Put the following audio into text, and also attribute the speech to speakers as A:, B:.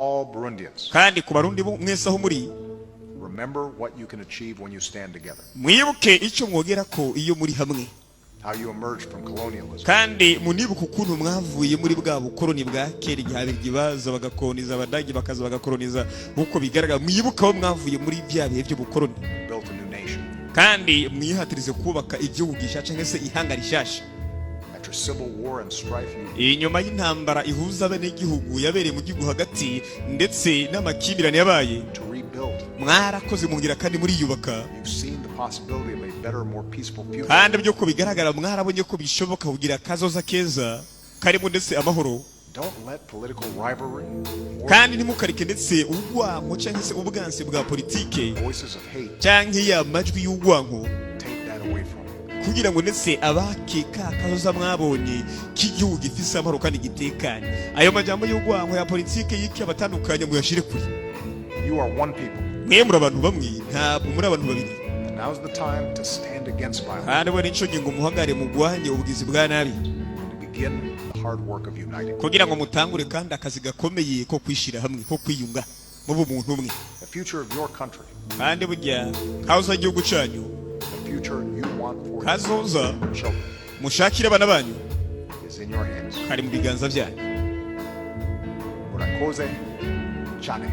A: All Burundians,
B: Kandi ku Barundi mwese aho muri,
A: remember what you can achieve when you stand together,
B: mwibuke icyo mwogera ko iyo muri hamwe,
A: how you emerged from colonialism,
B: kandi munibuke ukuntu mwavuye muri bwa bukoroni bwa kera, igihe Abirigi baza bagakoloniza, Abadagi bakaza bagakoloniza. Nk'uko bigaragara, mwibuke aho mwavuye muri bya bihe by'ubukoroni,
A: built a new nation.
B: kandi mwihatirize kubaka igihugu gishasha cyangwa se ihanga rishasha.
A: After civil war and strife, you
B: Inyuma y'intambara ihuza abenegihugu yabereye mu gihugu hagati ndetse n'amakimbirane yabaye,
A: to rebuild.
B: mwarakoze mwongera kandi muriyubaka.
A: You've seen the possibility of a better, more peaceful future.
B: Kandi byo ko bigaragara, mwarabonye ko bishoboka kugira akazoza keza karimo ndetse amahoro.
A: Don't let political rivalry or
B: Kandi ntimukareke ndetse urwanko cyangwa se ubwansi bwa politike
A: voices of hate
B: cyangwa ya majwi y'urwanko
A: take that away from you.
B: kugira ngo ndetse abake ka kazoza mwabonye k'igihugu gifise amahoro kandi gitekanye. Ayo majambo y'urwanko ya politike y'iki abatandukanye muyashire kure.
A: You are one people,
B: Mwe muri abantu bamwe, ntabwo muri abantu babiri.
A: and now's the time to stand against violence
B: Kandi we nico ngingo muhagare mugwanye ubugizi bwa nabi
A: and to begin the hard work of uniting.
B: kugira ngo mutangure kandi akazi gakomeye ko kwishira hamwe, ko kwiyunga mube umuntu umwe.
A: The future of your country,
B: Kandi burya kazoza igihugu cyanyu,
A: the future you want for your
B: kazoza
A: children,
B: mushakire abana banyu,
A: is in your hands.
B: kari mu biganza byanyu.
A: Murakoze cyane.